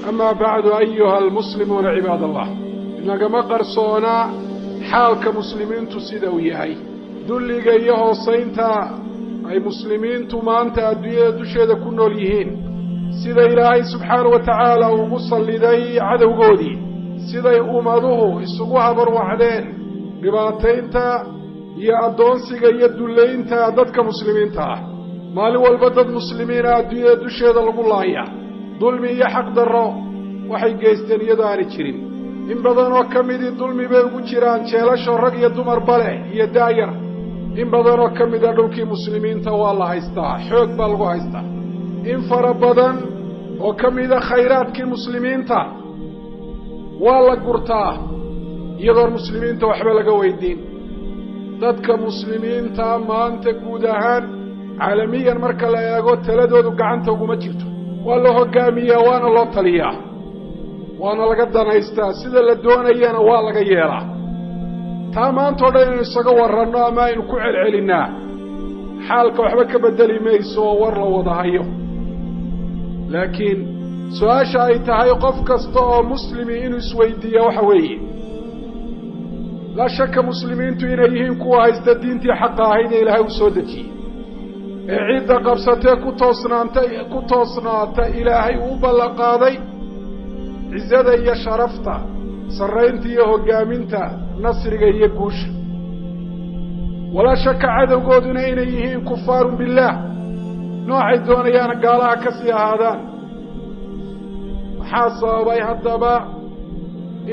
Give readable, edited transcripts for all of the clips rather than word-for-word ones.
أما بعد أيها المسلمون عباد الله, inagama qarsoona xaalka muslimiintu sida uu yahay, dulliga iyo hoosaynta ay muslimiintu maanta adduunyada dusheeda ku nool yihiin, sida Ilaahay subxaanahu wa tacaala ugu salliday cadowgoodii, siday ummaduhu isugu habarwacdeen dhibaataynta iyo addoonsiga iyo dullaynta dadka muslimiinta ah. Maalin walba dad muslimiina adduunyada dusheeda lagu laaya, dulmi iyo xaqdarro waxay geysteen iyadoo aanay jirin. In badan oo ka midii dulmi bay ugu jiraan jeelasho, rag iyo dumarba leh iyo daayar. In badanoo ka mida dhulkii muslimiinta waa la haystaa, xoog baa lagu haystaa. In fara badan oo ka mida khayraadkii muslimiinta waa la gurtaa iyadoon muslimiinta waxba laga weydiin. Dadka muslimiinta maanta guud ahaan caalamiyan marka la eego, taladoodu gacanta uguma jirto. Waa la hoggaamiyaa, waana loo taliyaa, waana laga danaystaa, sida la doonayana waa laga yeelaa. Taa maanta o dhan inaynu isaga warranno ama aynu ku celcelinnaa xaalka waxba ka beddeli mayso oo war la wada hayo. Laakiin su-aasha ay tahay qof kasta oo muslimi inuu isweydiiya waxa weeye: laa shaka muslimiintu inay yihiin kuwa haysta diintii xaqa ahayd ee Ilaahay uu soo dejiyey, ee cidda qabsatee ku toosnaanta ku toosnaata Ilaahay uu u ballanqaaday cizada iyo sharafta, sarraynta iyo hoggaaminta, nasriga iyo guusha. Walaa shaka cadowgooduna inay yihiin kufaarun billaah, noocay doonayaana gaalaha ka sii ahaadaan. Maxaa sababay haddaba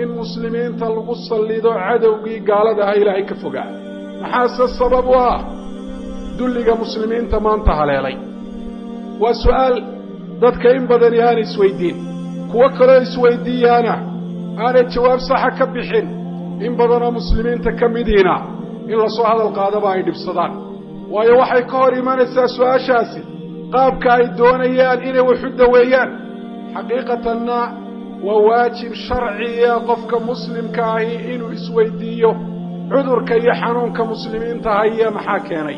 in muslimiinta lagu sallido cadowgii gaalada aha Ilaahay ka fogaa? Maxaase sabab u ah dulliga muslimiinta maanta haleelay? Waa su'aal dadka in badani aanay isweydiin, kuwo kaloo isweydiiyaana aanay jawaab saxa ka bixin. In badanoo muslimiinta ka midiina in lasoo hadal qaadaba ay dhibsadaan, waayo waxay ka hor imanaysaa su-aashaasi qaabka ay doonayaan inay waxu daweeyaan. Xaqiiqatanna waa waajib sharciya qofka muslimka ahi inuu isweydiiyo cudurka iyo xanuunka muslimiinta haya maxaa keenay.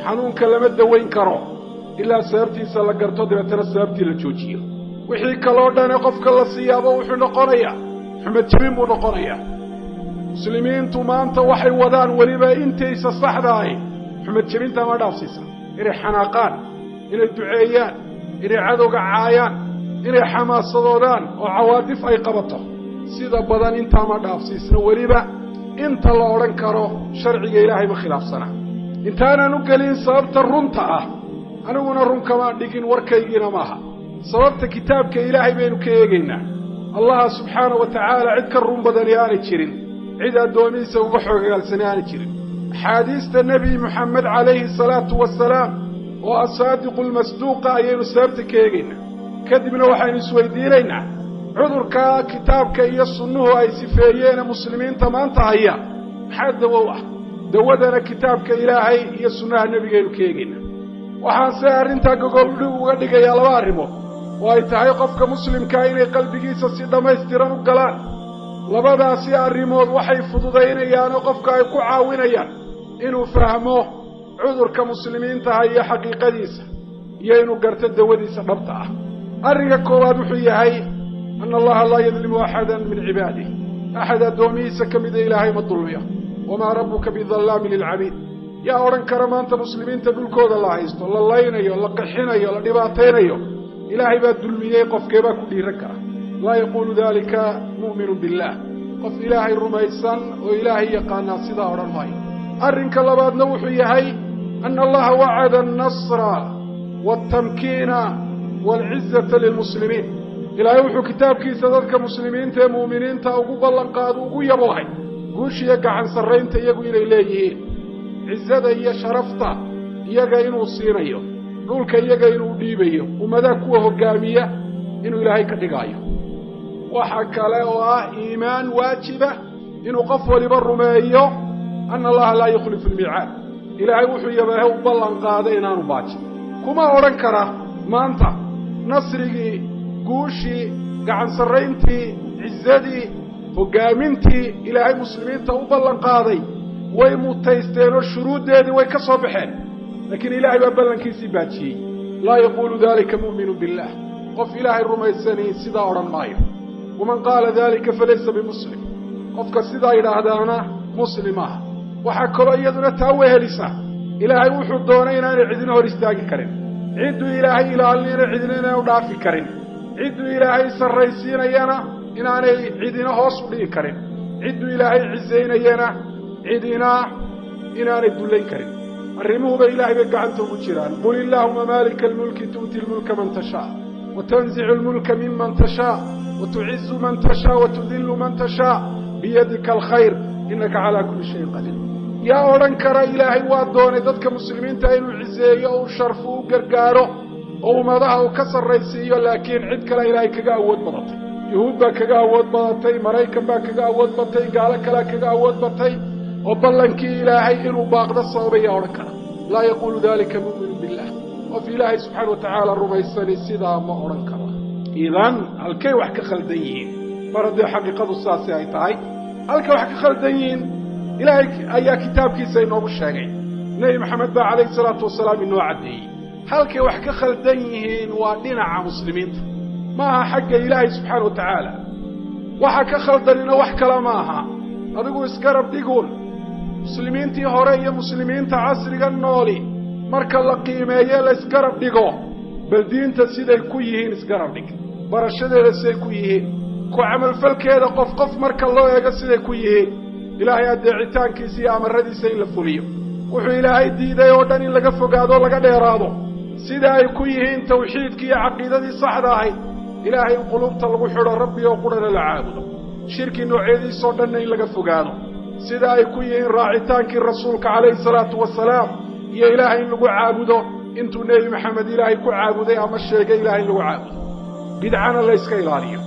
Xanuunka lama dawayn karo ilaa sababtiisa la garto, dabeetana sababtii la joojiyo. Wixii kaloo dhane qofka la siiyaaba wuxuu noqonayaa xumad jebin buu noqonayaa. Muslimiintu maanta waxay wadaan, weliba intaysa saxda ahi, xumad jebinta ma dhaafsiisa. Inay xanaaqaan, inay duceeyaan, inay cadowga caayaan, inay xamaasadoodaan oo cawaadif ay qabato, sida badan intaa ma dhaafsiisna. Weliba inta la odhan karo sharciga Ilaahay ma khilaafsana. Intaanaan u gelin sababta runta ah, aniguna run kamaan dhigin, warkaygiina maaha, sababta kitaabka Ilaahay baynu ka eegaynaa. Allaha subxaana wa tacaala cid ka run badani aanay jirin, cid addoomihiisa uga xoogagaalsani aanay jirin. Axaadiista Nebi Moxamed calayhi salaatu wasalaam oo asaadiqu lmasduuqa ayaynu sababta ka eegaynaa. Kadibna waxaynu isweydiinaynaa cudurkaa kitaabka iyo sunnuhu ay sifeeyeene muslimiinta maanta haya maxaa dawow ah? Dawadana kitaabka Ilaahay iyo sunnaha nebigaynu ka eegaynaa. Waxaan se arrintaa gogoldhig uga dhigayaa laba arrimood oo ay tahay qofka muslimkaa inay qalbigiisa si dhammaystiran u galaan. Labadaasi arrimood waxay fududaynayaanoo qofka ay ku caawinayaan inuu fahmo cudurka muslimiintaha iyo xaqiiqadiisa, iyo inuu garto dawadiisa dhabta ah. Arrinka koowaad wuxuu yahay ana Allaha laa yadlimu axada min cibaadih, axad addoomihiisa ka mida Ilaahay ma dulmiyo. Wamaa rabbuka bidallaamin lilcabiid. Yaa odhan kara maanta muslimiinta dhulkooda la haysto, la laynayo, la qixinayo, la dhibaataynayo, Ilaahay baa dulmiyey? Qofkee baa ku dhiiran kara? Laa yaquulu dalika mu'minu billaah. Qof Ilaahay rumaysan oo Ilaahay yaqaanaa sidaa odhan maayo. Arrinka labaadna wuxuu yahay ana Allaha wacada annasra waaltamkiina waalcizata lilmuslimiin. Ilaahay wuxuu kitaabkiisa dadka muslimiinta ee mu'miniinta ugu ballanqaado, ugu yaboohay guushiyo gacan sarraynta iyagu inay leeyihiin, cizada iyo sharafta iyaga inuu siinayo, dhulka iyaga inuu dhiibayo, ummadaha kuwa hoggaamiya inuu Ilaahay ka dhigaayo. Waxa kale oo ah iimaan waajiba inuu qof waliba rumeeyo ana Allaha laa yukhlifu almiicaad. Ilaahay wuxuu yabaahe u ballan qaaday inaanu baajin. Kuma odhan kara maanta nasrigii, guushii, gacan sarrayntii, cizadii, hoggaamintii Ilaahay muslimiinta u ballan qaaday way mutaysteen oo shuruuddeedii way ka soo baxeen, laakiin Ilaahay baa ballankiisii baajiyey. Laa yaquulu dalika mu'minu billah. Qof Ilaahay rumaysani sidaa odhan maayo. Waman qaala dalika falaysa bimuslim, qofka sidaa yidhaahdaana muslim aha. Waxaa kaloo iyaduna taa wehelisa, Ilaahay wuxuu doonay inaanay cidina hor istaagi karin, cidduu Ilaahay ilaalinayna cidina inaanu dhaafi karin, cidduu Ilaahay sarraysiinayana inaanay cidina hoos u dhigi karin, cidduu Ilaahay cisaynayana cidina inaanay dullayn karin. Arrimuhuba Ilaahay bay gacanta ugu jiraan. Qul illaahuma maalika almulki tu'ti lmulka man tashaa wa tanzicu almulka miman tashaa wa tucizu man tashaa wa tudillu man tashaa biyadika alkhayr innaka calaa kulli shayin qadiir. Yaa odhan kara Ilaahay waa doonay dadka muslimiinta inuu ciseeyo, u sharfo, u gargaaro oo ummadaha uu ka sarraysiiyo, laakiin cid kale Ilaahay kaga awood badatay. Yuhuud baa kaga awood badatay, Maraykan baa kaga awood batay, gaalo kalea kaga awood batay, oo ballankii Ilaahay inuu baaqdo sababayaa odhan kara? Laa yaquulu dalika mu'minu billah. Qof Ilaahay subxaana wa tacaala rumaysani sidaa ma odhan karo. Idan halkay wax ka khaldan yihiin? Mar haddii xaqiiqadu saasi ay tahay, halkay wax ka khaldan yihiin Ilaahay ayaa kitaabkiisa inoogu sheegay, Nebi Maxamed baa calayhi salaatu wasalaam inoo caddeeyey. Halkay wax ka khaldan yihiin waa dhinaca muslimiinta, ma aha xagga Ilaahay subxaana wa tacaala. Waxa ka khaldanina wax kale ma aha, adigu isgarab dhiguun muslimiintii hore iyo muslimiinta casriga nooli. Marka la qiimeeye la isgarab dhigo, bal diinta siday ku yihiin isgarab dhig, barashadeeda siday ku yihiin, ku camalfalkeeda qof qof marka loo eego siday ku yihiin, Ilaahay addeecitaankiisa iyo amaradiisa in la fuliyo, wuxuu Ilaahay diiday oo dhan in laga fogaado o laga dheeraado, sida ay ku yihiin tawxiidkii iyo caqiidadii saxda ahayd, Ilaahay in quluubta lagu xidho, Rabbi oo qurana la caabudo, shirki noocyadiisoo dhanna in laga fogaado, sida ay ku yihiin raacitaankii rasuulka calayhi salaatu wasalaam iyo Ilaahay in lagu caabudo intuu Nebi Maxamed Ilaahay ku caabuday ama sheegay Ilahay in lagu caabudo, bidcana la yska ilaaliyo,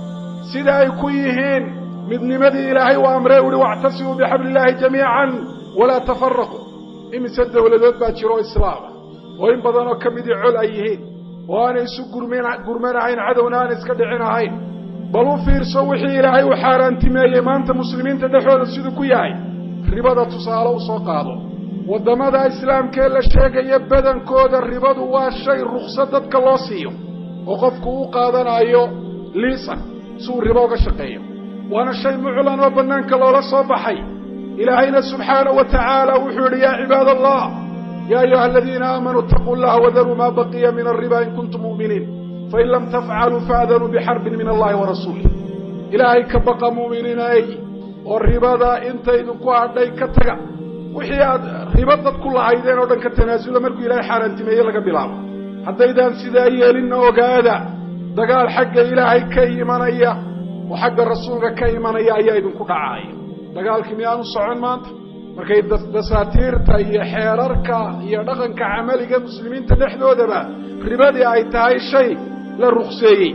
sida ay ku yihiin midnimadii Ilaahay uu amree uhi wactasimuu bixabli illaahi jamiican walaa tafaraquu. Imise dowladood baa jiro islaama oo in badanoo ka midii col ay yihiin oo aanay isu gurmanahayn, cadowna aanay iska dhicin ahayn? Bal u fiirso wixii Ilaahay uu xaaraantimeeyey maanta muslimiinta dhexooda siduu ku yahay. Ribada tusaale u soo qaado. Waddamada islaamkee la sheegaya badankooda ribadu waa shay ruksad dadka loo siiyo oo qofku u qaadanayo liisan si uu ribo uga shaqeeyo, waana shay muclan oo bannaanka loola soo baxay. Ilaahayna subxaana wa tacaala wuxuu yidhi: yaa cibaad allah, yaa ayuha aladiina aamanuu itaquu llaha wadaruu maa baqiya min alriba in kuntum mu'miniin, fain lam tafcaluu faadanuu bixarbin min allahi wa rasuulih. Ilaahay ka baqa mu'miniina ey, oo ribada inta idinku hadhay ka taga, wixii aad ribo dad ku lahaydeen oo dhan ka tanaasula markuu Ilaahay xaaraantimeeye laga bilaabo. Haddaydaan sidaa yeelinna, ogaada dagaal xagga Ilaahay ka imanaya oo xagga rasuulka ka imanaya ayaa idinku dhacaaya. Dagaalkii miyaanu socon maanta? Markay dasaatiirta iyo xeerarka iyo dhaqanka camaliga muslimiinta dhexdoodaba ribadii ay tahay shay la rukseeyey,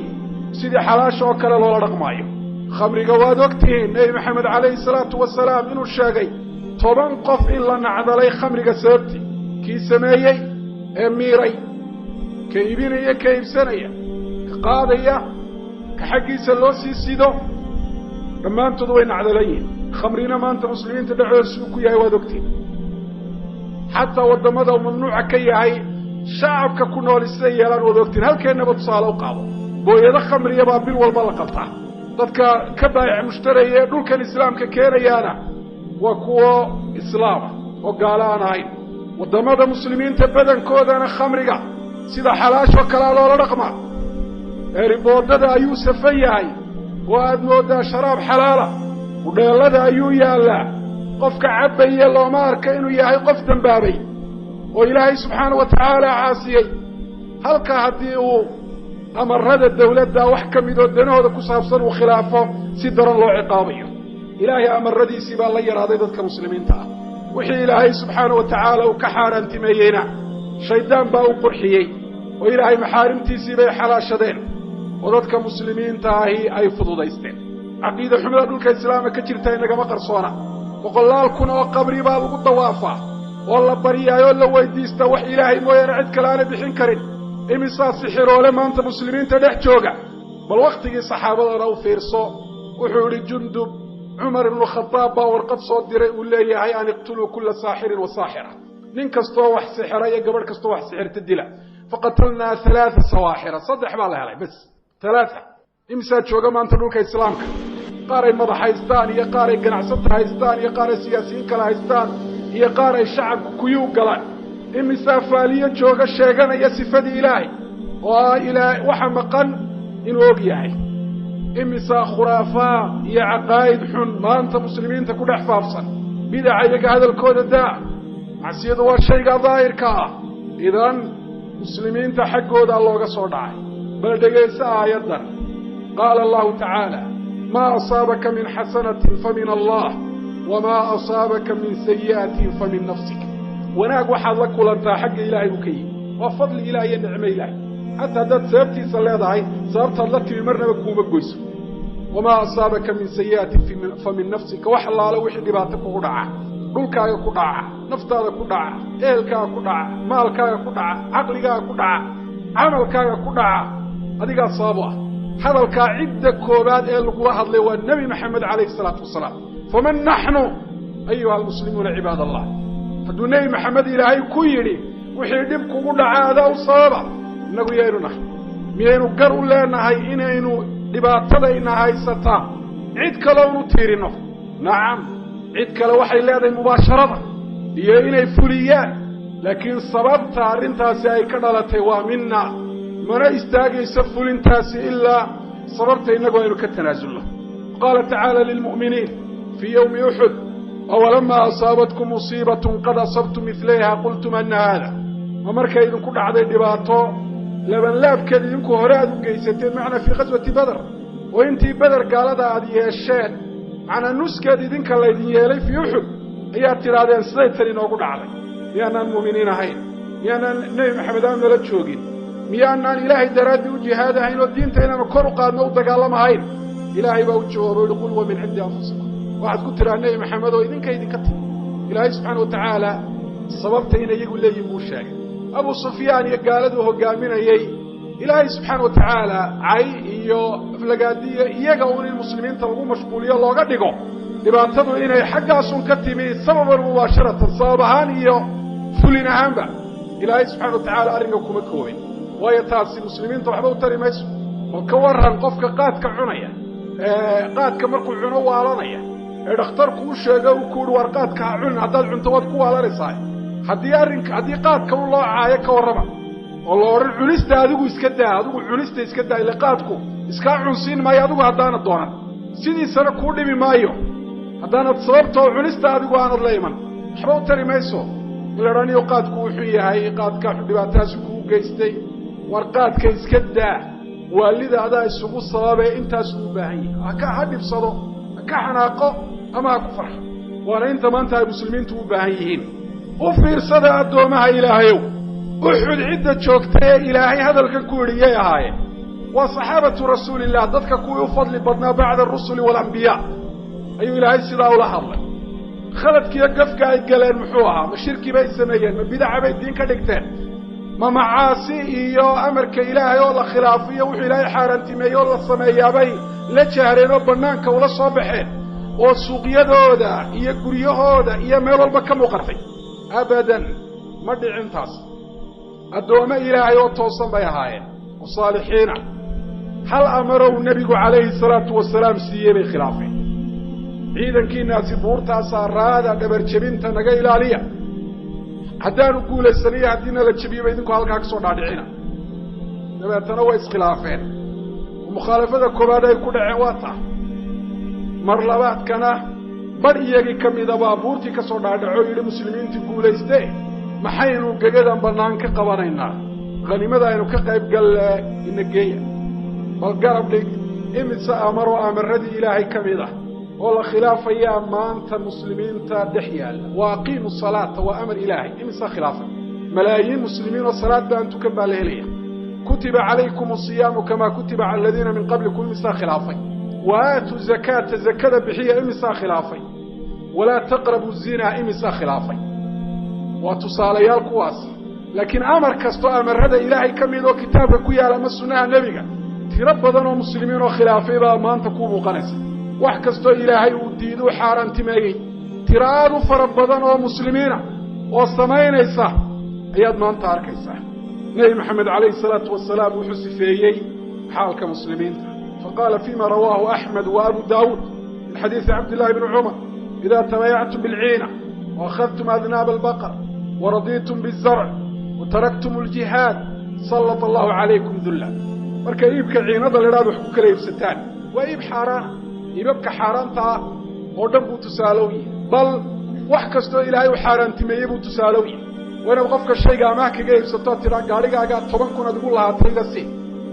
sidii xalaasha oo kale loola dhaqmaayo. Khamriga waad ogtihiin Nebi Maxamed calayhi salaatu wasalaam inuu sheegay 10 qof in la nacdalay khamriga sababtii: kii sameeyey ee miiray, ka iibinaya, ka iibsanaya, ka qaadaya, ka xaggiisa loo sii sido, dhammaantood way nacdalan yihiin. Khamrina maanta muslimiinta dhexdooda siduu ku yahay waad ogtihin. Xataa waddamada uu mamnuuca ka yahay, shacabka ku nool siday yeelaan waad ogtihin. Halkeennaba tusaale u qaado, booyado khamriya baa bil walba la qabtaa. Dadka ka baayic mushtaraya ee dhulkan islaamka keenayaana waa kuwo islaama oo gaalo aan ahayn. Waddamada muslimiinta badankoodana khamriga sida xalaashoo kalea loola dhaqmaa. Eeriboodada ayuu safan yahay oo aad mooddaa sharaab xalaala, hudheellada ayuu yaallaa. Qofka cabbaye looma arka inuu yahay qof dembaabay oo Ilaahay subxaana wa tacaala caasiyey. Halka haddii uu amarada dawladda wax ka midoo danahooda ku saabsan uu khilaafo, si daran loo ciqaabayo. Ilaahay amaradiisii baa la yaraaday dadka muslimiinta ah. Wixii Ilaahay subxaana wa tacaala uu ka xaaraantimeeyeyna shaydaan baa u qurxiyey, oo Ilaahay maxaarimtiisii bay xalaashadeen oo dadka muslimiinta ahi ay fududaysteen. Caqiida xumida dhulka islaamka ka jirta inagama qarsoona. Boqolaal kun oo qabri baa lagu dawaafaa oo la baryaayoo la weydiistaa wax Ilaahay mooyaane cid kale aanay bixin karin. Imisaa sixiroole maanta muslimiinta dhex jooga? Bal wakhtigii saxaabadana u fiirso. Wuxuu yidhi Jundub: Cumar ibnu Khadaab baa warqad soo diray uu leeyahay an iqtuluu kulla saaxirin wa saaxira, nin kastoo wax sixira iyo gabadh kastoo wax sixirta dila. Faqatalnaa halaaa sawaaxira, 3 baa la helay bes. Talaata imisaa jooga maanta dhulka islaamka? Qaar ay madax haystaan iyo qaar ay ganacsata haystaan iyo qaar ay siyaasiyiin kale haystaan iyo qaar ay shacabku kuyuu galaan. Imisaa faaliyo jooga sheeganaya sifadii ilaahay oo ah ilaa waxa maqan inuu og yahay. Imisaa khuraafaad iyo caqaa'id xun maanta muslimiinta ku dhex faafsan. Bidaca iyaga hadalkooda daa, macsiyadu waa shaygaa daahirka ah. Idan muslimiinta xaggoodaa looga soo dhacay. Bal dhegayso aayaddan. Qaala allahu tacaala: maa asaabaka min xasanatin fa min allah, wamaa asaabaka min sayi'atin fa min nafsik. Wanaag waxaad la kulantaa xagga ilaahay buu ka yimi, waa fadli ilaah iyo nicmo ilaahay. Xataa haddaad sababtiisa leedahay, sababtaad la timi marnaba kuuma goyso. Wamaa asaabaka min sayi'atin fa min nafsika, wax allaala wixii dhibaato kugu dhaca, dhulkaaga ku dhaca, naftaada ku dhaca, ehelkaaga ku dhaca, maalkaaga ku dhaca, caqligaaga ku dhaca, camalkaaga ku dhaca, adigaa sababu ah. Hadalkaa cidda koobaad ee lagula hadlay waa nebi Maxamed calayhi isalaatu wasalaam. Faman naxnu ayuha almuslimuuna cibaad allah? Hadduu nebi Maxamed ilaahay ku yidhi wixii dhib kugu dhaca adaa u sababa, innagu yaynu nahay? Miyaynu gar u leenahay inaynu dhibaatadayna haysataa cid kale unu tiirinno? Nacam, cid kale waxay leedahay mubaasharada iyo inay fuliyaan, laakiin sababta arrintaasi ay ka dhalatay waa mina. Mana istaagayso fulintaasi ilaa sababta innagu aynu ka tanaasulno. Qaala tacaala lilmu'miniin fii yowmi Uxud: awalamaa asaabatkum musiibatun qad asabtum midlayha qultum anna haada. Ma markay idinku dhacday dhibaato labanlaabkeed idinku hore aad u geysateen, macnaa fii qaswati Beder, oo intii Beder gaalada aad yeesheen macnaa nuskeed idinka laydin yeelay fii Uxud, ayaad tidhaahdeen siday tan inoogu dhacday? Miyaanaan mu'miniin ahayn? Miyaanaan nebi Maxamed aan nala joogin? Miyaanaan ilaahay daraaddii u jihaadahayn oo diinta inaanu kor u qaadno u dagaalamahayn? Ilaahay baa u jawaabay, uhi: qul wa min cindi anfusikum. Waxaad ku tidhaha nebi Maxamed oo idinka idinka timi. Ilaahay subxaana wa tacaala sababta inay iyagu leeyihin buu sheegay. Abu Sufyaan iyo gaaladuu hogaaminayey, ilaahay subxaana wa tacaala cay iyo aflagaadiyo iyaga uun in muslimiinta lagu mashquuliyo looga dhigo dhibaatadu inay xaggaasun ka timi sababan mubaasharatan, sabab ahaan iyo fulin ahaanba. Ilaahay subxana wa tacaala arrinka kuma koobin, waayo taasi muslimiinta waxba u tari mayso. Bal ka warran qofka qaadka cunaya, qaadka markuu cuno waalanaya, ee dhakhtarku u sheego uu ku uhi war qaadka ha cunin, haddaad cunto waad ku waalanaysaa. Haddii arrinka haddii qaadka u loo caayo ka warrama, oo la odhan cunista adigu iska daa, adigu cunista iska daa, ile qaadku iskaa cunsiin maayo adigu haddaanad doonan, sidiisana kuu dhimi maayo haddaanad sababtoo cunista adigu aanad la iman, waxba u tari mayso in la odhaniyo qaadku wuxuu yahay qaadka dhibaatadaasi kuu geystay, war qaadka iska daa, waalida adaa isugu sababee. Intaasuu u baahan yahay, haka ha dhibsado, ha ka xanaaqo ama ha ku farxo. Waana inta maanta ay muslimiintu u baahan yihiin. U fiirsada addoomaha ilaahayow, Uxud cidda joogtay ee ilaahay hadalkan ku yidhi yay ahaayeen? Waa saxaabatu rasuuliillah, dadka kuwii u fadli badnaa bacda arusuli waalambiyaa ayuu ilaahay sidaa ula hadlay. Khaladkiiyo gafka ay galeen muxuu ahaa? Ma shirki bay sameeyeen? Ma bidaca bay diin ka dhigteen? Ma macaasi iyo amarka ilaahay oo la khilaafiyo wuxuu ilaahay xaaraantimeeyey oo la sameeyaabay la jahreen oo bannaanka ula soo baxeen oo suuqyadooda iyo guryahooda iyo meel walba ka muuqatay? Abadan, ma dhicin taas. Addoommo ilaahay oo toosan bay ahaayeen oo saalixiina. Hal amarow nebigu calayhi salaatu wasalaam siiyey bay khilaafeen: ciidankiinaasi buurtaasaa raada, dhabarjebinta naga ilaaliya, haddaanu guulaysaniyo haddiina la jebiyaba idinku halkaa ka soo dhaadhicina. Dabeetana way iskhilaafeen. Mukhaalafada koowaad ay ku dhaceen waa taa. Mar labaadkana badh iyagii ka mida baa buurtii ka soo dhaadhaco o yidhi muslimiintii guulayste, maxaynu gegadan bannaan ka qabanaynaa? Haniimada aynu ka qayb galle, ina geeya. Bal garab dhig imise amaroo amaradii ilaahay ka mid ah oo la khilaafayaa maanta muslimiinta dhex yaalla. Wa aqiimu salaata waa amar ilaahay, imisa khilaafay? Malaayiin muslimiin oo salaad ba aan tukan baa la helaya. Kutiba calaykum asiyaamu kamaa kutiba cala aladiina min qablikum, imisaa khilaafay? Wa aatuu zakaata, zakada bixiya, imisaa khilaafay? Walaa taqrabu zinaa, imisaa khilaafay? Waa tusaalayaal kuwaas. Laakiin amar kastoo amarada ilaahay ka mid oo kitaabka ku yaala ama sunnaha nebiga, tiro badan oo muslimiin oo khilaafay baa maanta ku muuqanaysa. Wax kastoo ilaahay uu diido u xaaraantimeeyey, tiro aad u fara badan oo muslimiina oo samaynaysa ayaad maanta arkaysaa. Nebi Maxamed calayhi salaatu wasalaam wuxuu sifeeyey Xaalka muslimiinta. Faqaala fima rawaahu Axmed wa Abu Daawuud min xadiidi Cabdillahi bni Cumar: idaa tabaayactum bilciina waakhadtum adnaaba albaqar waradiitum bizarc wataraktum aljihaad sallata allahu calaykum dulla. Marka iibka ciinada la idhahdo wax ku kala iibsataan waa iib xaaraana, iibabka xaaraanta ah oo dhan buu tusaalowyahy, bal wax kastoo Ilaahay u xaaraantimeeyey buu tusaalowyahy. Waa inaad qofka shayga amaah kaga iibsato ad tidhaa gaadhigaagaa 10,000 aad igu lahaatay iga sii,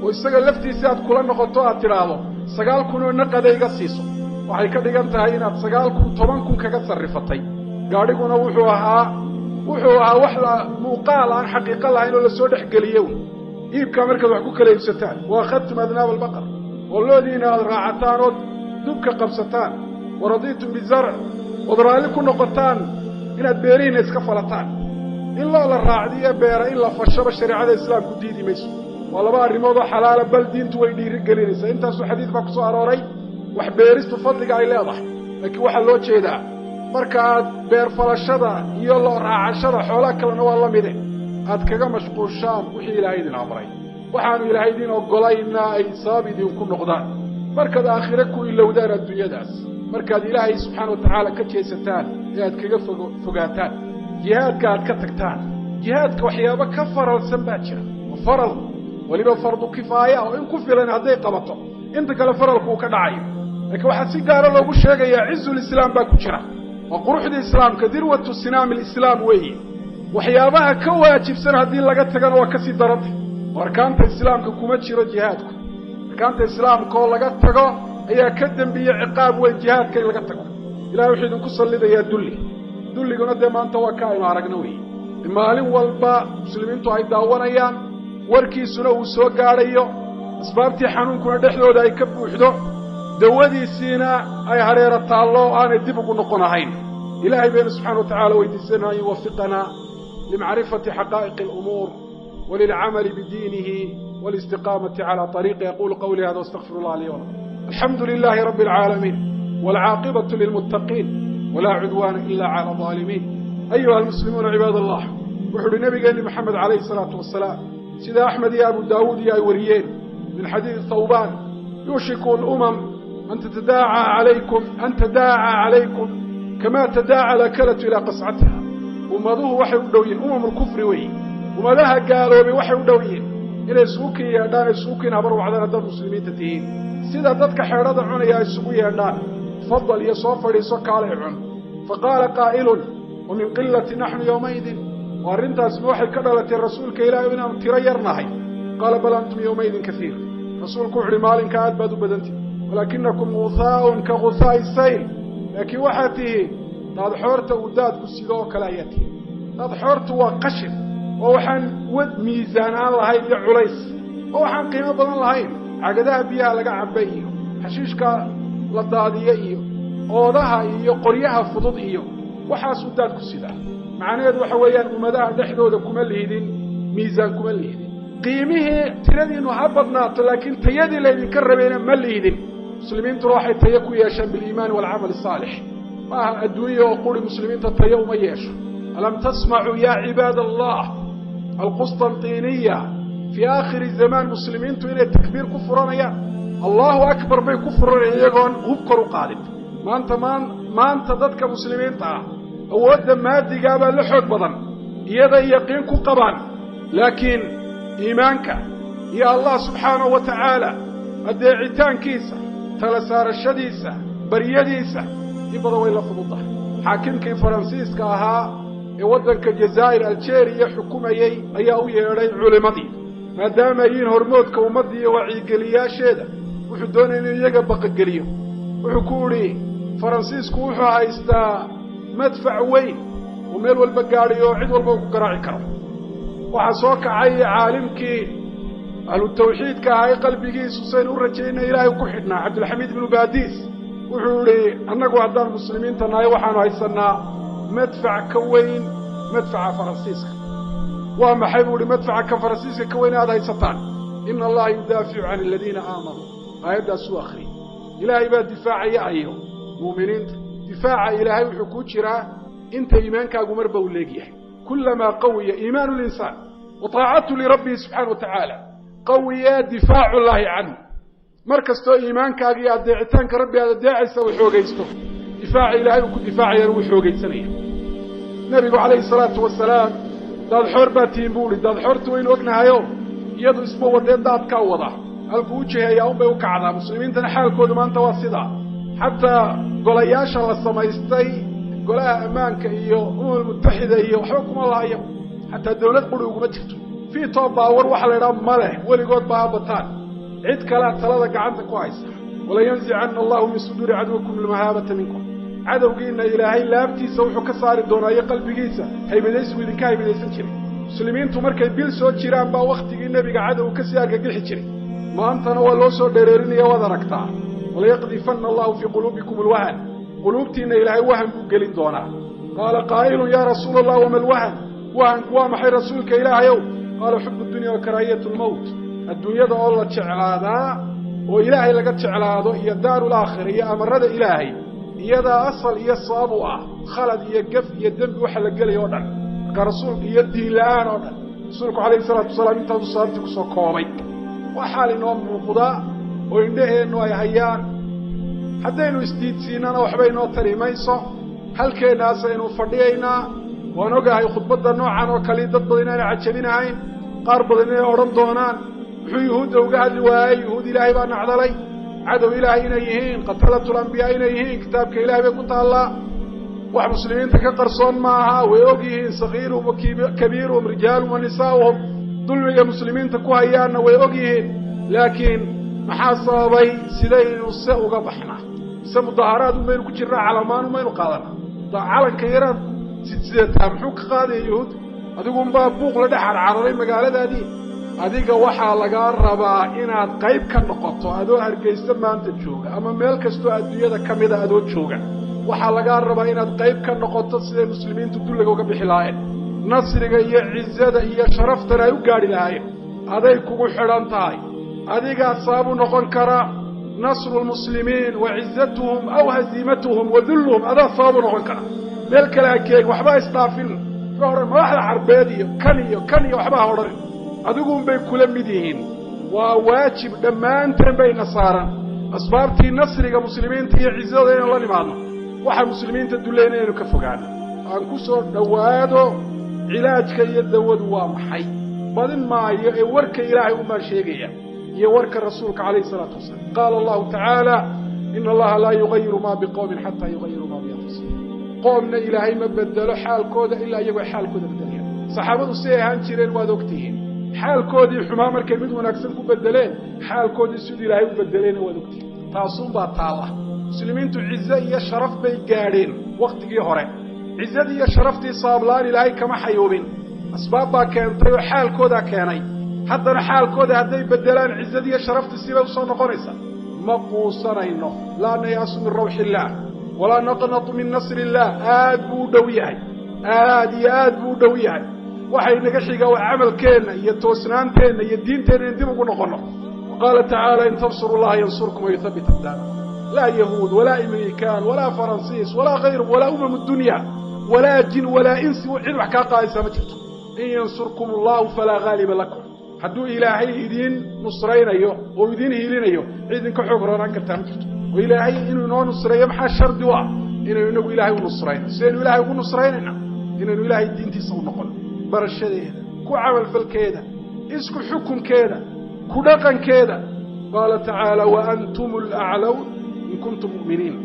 oo isaga laftiisi aad kula noqoto aad tidhaahdo 9,000 oo naqada iga siiso, waxay ka dhigan tahay inaad 9,000 10,000 kaga sarrifatay. Gaadhiguna wuxuu ahaa wax la muuqaal aan xaqiiqo lahayn oo lasoo dhex geliye. Un iibkaa markaad wax ku kala iibsataan, wa akhadtum adnaaba albaqar, oo loodiina aad raacataan ood dubka qabsataan, waradiitum bizarc, ood raalli ku noqotaan inaad beerihiina iska falataan. In loo la raacdiyo beera in la fashaba shareecada Islaamku diidi mayso, waa laba arrimood oo xalaala, bal diintu way dhiiri gelinaysaa. Intaasoo xadiis baa ku soo arooray wax beeristu fadliga ay leedahay, laakiin waxaa loo jeedaa marka aad beer falashada iyo loo raacashada, xoolaha kalena waa la mide, aad kaga mashquushaan wixii Ilaahay idin amray, waxaanu Ilaahay idin ogolayna ay sabab idinku noqdaan, markaad aakhire ku ilowdaan adduunyadaas, markaad Ilaahay subxaana watacaala ka jeesataan ee aad kaga fogaataan jihaadka, aad ka tagtaan jihaadka. Waxyaabo ka faralsan baa jira oo faral weliba fardu kifaaya oo in ku filan hadday qabato inta kale faralku uu ka dhacayo, laakiin waxaa si gaara loogu sheegayaa cizulislaam baa ku jira, waa quruxdii Islaamka, dirwatu sinaami alislaam weeye. Waxyaabaha ka waajibsan haddii laga tagana waa kasii daranta. Oo arkaanta Islaamka kuma jiro jihaadku. Arkaanta Islaamka oo laga tago ayaa ka dembiye ciqaab weyn jihaadka in laga tago. Ilahay wuxuu idinku sallidayaa dulli. Dulliguna dee maanta waa ka aynu aragno weeye, maalin walba muslimiintu ay daawanayaan, warkiisuna uu soo gaadhayo, asbaabtii xanuunkuna dhexdooda ay ka buuxdo, dawadiisiina ay hareero taallo oo aanay dib ugu noqon ahayn. Ilahay baynu subxana wa tacala weydiisanaa an yuwafiqanaa limacrifati xaqaa'iqi alumuur walilcamali bidiinihi walistiqaamati calى طariiqi. Aqulu qawlii hada wastaqfir allah li wlakum. Alxamdu lilahi rabbi alcaalamiin, wاlcaaqibaة lilmuttaqiin, wla cudwaana ila clى الظaalimiin. Ayuha almuslimuuna, cibaad allah, wuxu uhi nabigeeni Moxamed calayhi الsalaatu wasalaam, sida Axmed iyo Abu Daawuud iyo ay wariyeen min xadiidi Thawbaan: yuushiku alumam an tadaaca calaykum kama tadaaca alakalatu ilaa qascatiha. Ummaduhu waxay u dhow yihin, umam lkufri weeye, ummadaha gaaloobay waxay u dhow yihiin inay isugu kin yeedhaan, isugu kin habar wacdaan haddaad muslimiinta tihiin, sida dadka xeedhada cunaya ay isugu yeedhaan, tafadal iyo soo fadhiiso, kaalay cun. Faqaala qaa'ilun: wa min qilati naxnu yowmaidin? Oo arrintaasma waxay ka dhalatay, rasuulka Ilaahay, inaanu tiro yar nahay? Qaala: bal antum yowmaidin kaiir. Rasuulku wuxu uhi: maalinka aad baad u badantihi, walaakinakum guthaaun ka guthaa'i sayl. Laakiin waxaad tihiin daadxoorta uu daadku sido oo kale ayaa tihiin. Daadxoortu waa qashin, oo waxaan wad miisaan aan lahayn iyo culays, oo waxaan qiimo badan lahayn, cagadaha biyaha laga cabay iyo xashiishka la daadiye iyo oodaha iyo qoryaha fudud iyo waxaasuu daadku sidaa. Macnaheedu waxa weeyaan ummadaha dhexdooda kuma lihidin miisaan, kuma lihidin qiimihii. Tiradiinu ha badnaato, laakiin tayadii laydinka rabayna ma lihidin. Muslimiintuna waxay tayo ku yeeshaan biliimaani waalcamal asaalix. Ma aha adduunya oo quri muslimiinta tayo uma yeesho. Alam tasmacuu ya cibaad allah alqusطanطiniya, fii aakhiri zamaan muslimiintu inay takbiir ku furanayaan, Allahu akbar bay ku furanayaan iyagoon hub kor u qaadin. Maanta maan maanta dadka muslimiinta ah awoodda maadigaabaa la xoog badan, iyaday yaqiin ku qabaan, laakiin iimaanka iyo Allah subxaanahu wa tacaala addeecitaankiisa, tala saarashadiisa, baryadiisa in badan way la fududahay. Xaakimkii Faransiiska ahaa ee waddanka Jazaa'ir, Algeria, xukumayey ayaa u yeedhay culimmadii, maadaama yihiin hormoodka ummadda iyo wacyigeliyaasheeda. Wuxuu doonaya inuu iyaga baqageliyo. Wuxuu ku idhi: Faransiisku wuxuu haystaa madfac weyn oo meel walba gaadhayo oo cid walba uu ku garaaci karo. Waxaa soo kacay caalimkii ahlu tawxiidka ahaa ee qalbigiisu saynu u rajaynay Ilaahay ku xidhnaa, Cabdilxamiid ibnu Baadiis. Wuxuu idhi: annagu haddaan muslimiinta nahay waxaanu haysannaa madfac ka weyn madfaca Faransiiska. Waa maxay, buu ihi, madfaca ka Faransiiska ka weyn aad haysataan? Ina Allaha yudaaficu can aladiina aamanuu, aayaddaasuu akhriyey. Ilaahay baa difaacaya ayo muuminiinta. Difaaca Ilaahay wuxuu ku jiraa inta iimaankaagu marba uu leegyahay. Kulamaa qawiya iimaanu linsaan wa taacatu lirabbihi subxaana wa tacaala, Qawiya difaacullaahi canhu. Mar kastoo iimaankaaga iyo adeecitaanka rabbi aad adeecaysa uu xoogaysto, difaaca ilaahay uu ku difaacayana wuu xoogaysanaya. Nebigu calayhi salaatu wasalaam daadxoor baa tihiin buu uhi. Daadxoorta waynu ognahayo, iyadu isma wadee daadkaa wada, halkuu u jiheeyaa unbay u kacdaa. Muslimiintana xaalkoodu maanta waa sidaa. Xataa golayaasha la samaystay, golaha ammaanka iyo umamul mutaxida iyo waxba kuma lahayo, xataa dawlad quri uguma jirto. Veto power waxaa la idhaha ma leh, weligood ba ha bataan, cid kalea talada gacanta ku haysa. Walayanzicana allahu min suduuri caduwikum almahaabata minkum. Cadowgiina ilaahay laabtiisa wuxuu ka saari doonaa iyo qalbigiisa haybadaysigu idinka haybadaysan jiray. Muslimiintu markay bil soo jiraan baa wakhtigii nebiga cadowgu kasii argagixi jiray, maantana waa loo soo dhereerinaya, waad aragtaa. Walayaqdifanna allahu fii quluubikum alwahan, quluubtiinna ilaahay wahan buu gelin doonaa. Qaala qaa'ilun: yaa rasuula Allah, wama alwahan? Wahanku waa maxay, rasuulka ilaahayow? Qaala: xubu dunya wa karaahiyat lmowt. Adduunyada oo la jeclaadaa oo ilaahay laga jeclaado, iyo daarulaakhira iyo amarada ilaahay, iyadaa asal iyo sabab u ah khalad iyo gaf iyo dembi waxa la gelaya o dhan. Marka rasuulka iyo diin la-aan oo dhan, rasuulku calayhi salaatu wasalaam intaasu sababtii kusoo koobay. Waa xaal inoo muuqdaa oo indhaheennu ay hayaan. Haddaynu isdiidsiinana waxba inoo tari mayso, halkeennaasaynu fadhiyaynaa. Waan ogahay khudbadda noocan oo kale dad badan inaana cajabinahayn, qaar badan inay odhan doonaan: muxuu yuhuudda uga hadli waayey? Yuhuud ilaahay baa nacdalay, cadow ilaahay inay yihiin, qatalatu lambiyaa inay yihiin, kitaabka ilahay bay ku taallaa. Wax muslimiinta ka qarsoon maaha, way og yihiin, sagiiruhum wa kabiiruhum, rijaaluhum wa nisaa'uhum, dulmiga muslimiinta ku hayaanna way og yihiin. Laakiin maxaa sababay? Sidaynu se uga baxnaa? Mise mudaaharaad un baynu ku jirnaa, calamaan un baynu qaadanaa? Calanka yaraad sidsidataa muxuu ka qaadaya yuhuud? Adigunbaa buuq la dhex carcararay magaaladaadii. Adiga waxaa lagaa rabaa inaad qayb ka noqoto. Adoo Hargeysa maanta jooga ama meel kastoo adduunyada ka mida adoo jooga, waxaa lagaa rabaa inaad qayb ka noqoto siday muslimiintu dulliga uga bixi lahaayeen, nasriga iyo cizada iyo sharaftana ay u gaadhi lahaayeen. Aday kugu xidhan tahay, adigaa sababu noqon kara nasru lmuslimiin wa cizatuhum aw haziimatuhum wa dulluhum, adaa sababu noqon kara. Meel kale ha keeg, waxba isdhaafin, waxba odhan madaxda carbeed iyo kan iyo kan iyo waxba ha odhanin, adigunbay kula mid yihiin. Waa waajib dhammaanteen bayna saaran asbaabtii nasriga muslimiinta iyo cizada inaynu la nimaadno, waxa muslimiinta dulleyna inaynu ka fogaano. Aan ku soo dhowaado cilaajka iyo dawadu waa maxay. Badin maayo ee warka ilaahay unbaan sheegaya iyo warka rasuulka calayhi isalaatu wasalaam. Qaala allahu tacaala: ina allaha laa yugayiru ma biqowmin xataa yugayiru ma bianfusihim. Qoomna ilaahay ma bedelo xaalkooda ilaa iyagoo xaalkooda bedelayaan. Saxaabadu siday ahaan jireen waad ogtihiin. Xaalkoodii xumaa markay mid wanaagsan ku bedeleen, xaalkoodii siduu ilaahay u bedeleyna waad ogtihiin. Taasuunbaa taalla. Muslimiintu cize iyo sharaf bay gaadheen wakhtigii hore. Cizadii iyo sharaftii sababla-aan ilaahay kama xayuubin, asbaab baa keentay oo xaalkoodaa keenay. Haddana xaalkooda hadday bedelaan, cizadii iyo sharaftii sibay usoo noqonaysa. Ma quusanayno, laa nayaasu min rawxi illaah walaa naqnatu min nasri illaah. Aad buu u dhow yahay, aad iyo aad buu u dhow yahay. Waxay naga xigaa waa camalkeenna iyo toosnaanteenna iyo diinteenna in dib ugu noqonno. Qaala tacaala: in tansuru llaha yansurkum wayuthabbit aqdaamakum. Laa yahuud walaa amerikaan walaa faransiis walaa kayru walaa umam dunya walaa jin walaa insi cid wax kaa qaadaysaa ma jirto. In yansurkum allahu falaa haaliba lakum. Hadduu ilaahay idiin nusraynayo oo idiin hiilinayo, cid idinka xoog roonaan kartaa ma jirto. Oo ilaahay inuu inoo nusreeyo maxaa shardi u ah? Inaynu inagu ilaahay u nusrayno. Sidaynu ilaahay ugu nusraynayna? Inaynu ilaahay diintiisa u noqono, barashadeeda, ku camalfalkeeda, isku xukunkeeda, ku dhaqankeeda. Qaala tacaala: wa antum alaclown in kuntum mu'miniin.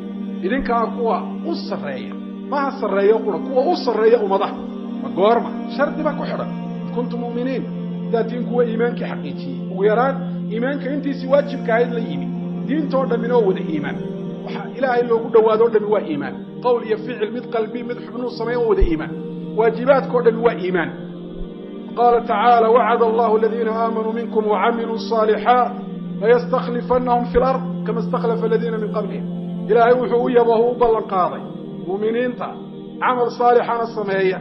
Idinkaa kuwa u sarreeya, maha sarreeyo qura, kuwa u sarreeya ummadaha. Ma goorma? Shardi baa ku xidhan: in kuntum mu'miniin, haddaad tihiin kuwa iimaankii xaqiijiyey, ugu yaraan iimaanka intiisii waajibka ahayd la yimi. Diintoo dhammina oo wada iimaan, waxaa ilaahay loogu dhowaado o dhami waa iimaan, qowl iyo ficil, mid qalbi, mid xubnuu samayn, oo wada iimaan. Waajibaadka o dhami waa iimaan. Qaala tacaala: wacada allahu aladiina aamanuu minkum wacamiluu الصaalixaat layastaklifanahum fi lard kama istakhlafa aladiina min qablihim. Ilaahay wuxuu u yabahu u ballan qaaday mu'miniinta camal saalixana sameeya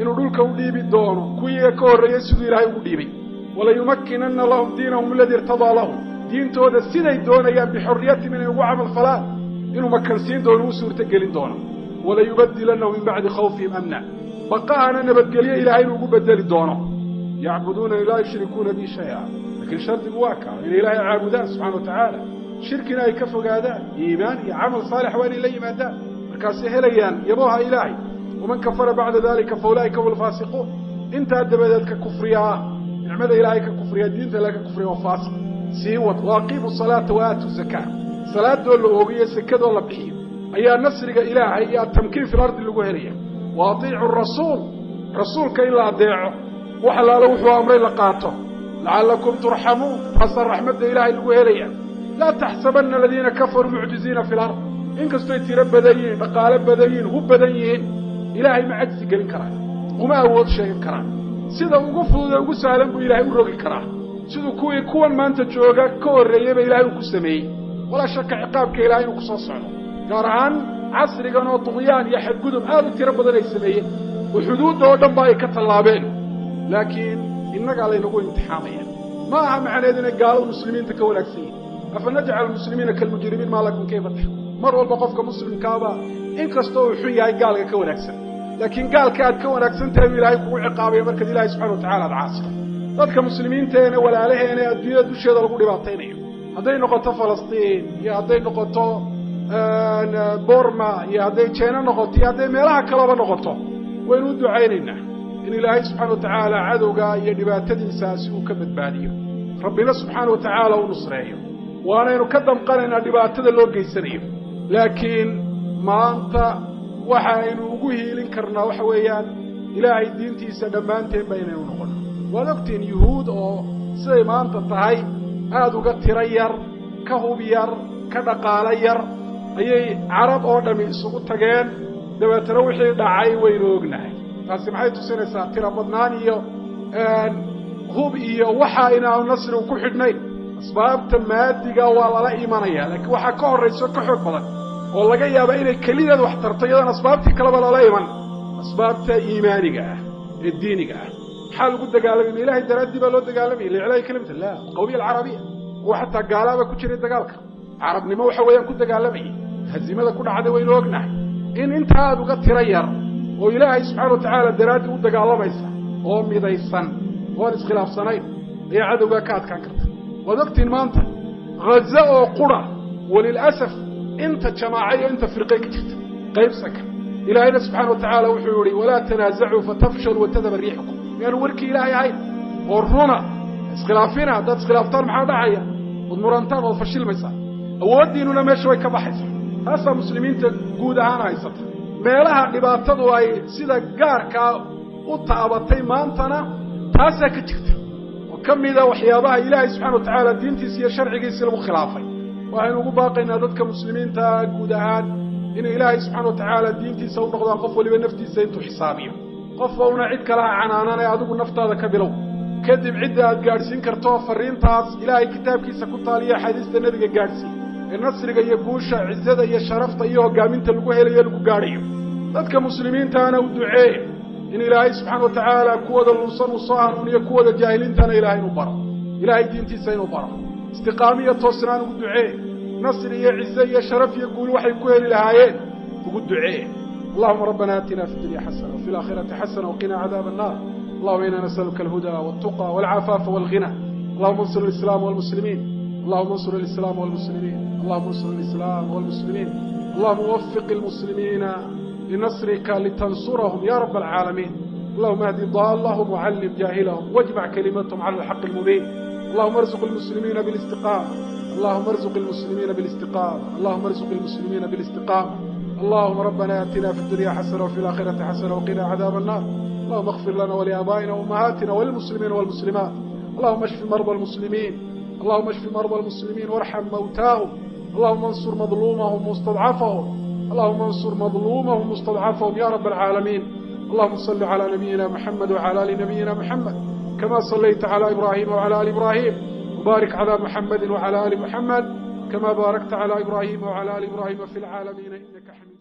inuu dhulka u dhiibi doono kuwiiga ka horreeyey siduu ilaahay ugu dhiibay. Walayumakkinanna lahum diinahum aladii irtadaa lahum, diintooda siday doonayaan bixorriyatihim inay ugu camal falaan inuu makansiin doono, u suurto gelin doono. Walayubadilanahum min bacdi khawfihim amna, baqahana nabadgelyo ilaahay inuu ugu bedeli doono. Yacbuduunani laa yushrikuuna bi shay-a. Laakiin shardigu waa kaa inay ilaahay caabudaan subxana wa tacaala, shirkina ay ka fogaadaan, iimaan iyo camal saalix waa inay la yimaadaan, markaasay helayaan yabooha ilaahay. Waman kafara bacda dalika fa ulaa'ika hum alfaasiquun. Intaa dabadeed ka kufriyaa, nicmada ilaahay ka kufriya, diinta ilahay ka kufriya waa faasiq. Sii wad, wa aqiimu salaata wa aatu zakaa. Salaadoo la oogiyo sekadoo la bixiyo ayaa nasriga ilaahay iyo atamkiin fi lardi lagu helaya. Wa atiicu rasuul, rasuulka in la adeeco, wax allaalo wuxuu amray la qaato, lacalakum turxamuun, taasaa raxmadda ilaahay lagu helaya. Laa taxsabanna aladiina kafaruu mucjiziina fi lard. Inkastoy tiro badan yihiin, dhaqaalo badan yihiin, hub badan yihiin, ilaahay ma cajsi gelin karaan, uma awood sheegan karaan. Sida ugu fudud ee ugu sahlan buu ilaahay u rogi karaa, siduu kuwii kuwan maanta jooga ka horreeyeyba ilaahay uu ku sameeyey. Walaa shaka ciqaabka ilahay inuu kusoo socdo, gaar ahaan casrigan oo duqyaan iyo xadgudub aad u tiro badan ay sameeyeen oo xuduudda oo dhan ba ay ka tallaabeen. Laakiin innagaa laynagu imtixaamaya. Ma aha macneed inay gaaladu muslimiinta ka wanaagsan yihin. Afa najcal muslimiina kalmujrimiin maa lakum kayfa taxkum. Mar walba qofka muslimkaaba inkastoo uu xun yahay gaalka ka wanaagsan, laakiin gaalka aad ka wanaagsan tahay buu ilaahay kugu ciqaabaya markaad ilahay subxana wa tacala aad caasido. Dadka muslimiinteena walaalaheena adduunyada dusheeda lagu dhibaataynayo, hadday noqoto Falastiin iyo hadday noqoto Borma iyo hadday Jeena noqoto iyo hadday meelaha kaleba noqoto, waynu u ducaynaynaa in ilaahay subxana wa tacaala cadowga iyo dhibaatadiisaasi uu ka badbaadiyo, rabbina subxaana wa tacaala u nusreeyo. Waanaynu ka damqanaynaa dhibaatada loo geysanayo, laakiin maanta waxa aynu ugu hiilin karnaa waxa weeyaan ilaahay diintiisa dhammaanteen ba inaynu noqono. Waad ogtiin yuhuud oo siday maanta tahay aada uga tiro yar, ka hub yar, ka dhaqaalo yar ayay carab oo dhami isugu tageen, dabeetana wixii dhacay waynu ognahay. Taasi maxay tusinaysaa? Tiro badnaan iyo hub iyo waxa inaanu nasrigu ku xidhnayn. Asbaabta maadiga waa lala imanaya, laakiin waxaa ka horrayso ka xoog badan oo laga yaaba inay kelideed wax tarto iyadoon asbaabtii kaleba lala iman, asbaabta iimaaniga ah ee diiniga ah. Maxaa lagu dagaalamay? Ma ilahay daraaddii baa loo dagaalamaya liclaahi kalimata? La, alqawmiya alcarabiya, kuwa xataa gaalaaba ku jiray dagaalka, carabnimo waxa weeyaan ku dagaalamayay. Haziimada ku dhacday waynu ognahay. In intaa aad uga tiro yar oo ilaahay subxaana wa tacaala daraaddii u dagaalamaysa oo midaysan oon iskhilaafsanayn ayaa cadowgaa ka adkaan karta. Waad ogtiin maanta Ghaza oo qura, walilasaf, inta jamaaca iyo inta firqe ka jirta qaybsanka. Ilaahayna subxaana wa tacaala wuxuu yihi walaa tanaasacuu fatafshaluu watadhaba riixukum. Miyaanu warkii ilaahay ahayn oo runa? Iskhilaafina, haddaad iskhilaaftaan maxaa dhacaya? Ood murantaan, ood fashilmaysaa, awooddiinuna meesha way ka baxaysaa. Taasaa muslimiinta guud ahaan haysata. Meelaha dhibaatadu ay sida gaarkaa u taabatay maantana taasaa ka jirta, oo ka mida waxyaabaha ilaahay subxana wa tacaala diintiisa iyo sharcigiisii lagu khilaafay. Waxaynu ugu baaqaynaa dadka muslimiinta guud ahaan inay ilaahay subxana wa tacaala diintiisa u noqdaan, qof waliba naftiisa intuu xisaabiyo. Qof una cid kalaha canaananay, adigu naftaada ka bilow, kadib cidda aad gaadhsiin karto fariintaas ilaahay kitaabkiisa ku taaliyo axaadiista nebiga gaadhsiin ee nasriga iyo guusha, cizada iyo sharafta iyo hoggaaminta lagu helayo lagu gaadhayo. Dadka muslimiintaana u duceeye in ilaahay subxaana wa tacaala kuwooda lunsan uu soo hanuuniyo, kuwooda jaahiliintana ilahay inuu baro, ilaahay diintiisa inuu baro. Istiqaamiyo toosnaan ugu ducee, nasri iyo cize iyo sharaf iyo guul waxay ku heli lahaayeen ugu ducee. Allahuma rabbana aatina fi dunya xasana wafi alaakhirati xasana waqina cadaaba annar. Allahuma ina nasaluka alhuda waltuqa walcafaafa walghina. Allahuma ansur alislaam walmuslimiin. Allahuma ansur alislaam walmuslimiin. Allahuma ansur alislaam walmuslimiin. Allahuma wafiq almuslimiina linasrika litansurahum ya rab alcaalamiin. Allahuma ahdi daalahum wacallim jaahilahum wajmac kalimatahum cala alxaqi almubiin. Allahuma arzuq almuslimiina bilistiqaama. Allahuma arzuq almuslimiina bilistiqaama. Allahuma arzuq almuslimiina bilistiqaama. Allahuma rabbana aatina fi dunya xasana wafi alaakhirati xasana waqina cadaaba annar. Allahuma اغfir lana waliaabaa'ina waumahaatina walilmuslimiina walmuslimaat. Allahuma ashfi marda almuslimiin. Allahuma ashfi marda almuslimiin warxam mawtaahum. Allahuma ansur madluumahum mustadcafahum. Allahuma ansur madluumahum mustadcafahum ya rab alcaalamiin. Allahuma salli calى nabiyina muxamed wcalى ali nabiyina muxamed kama sallayta calى ibrahima wcalى ali ibrahim, wbarik calى muxamedi wcalى ali muxamed kama baarakta calى ibrahima wcalى ali ibrahima fi lcaalamiina inaka xamiid.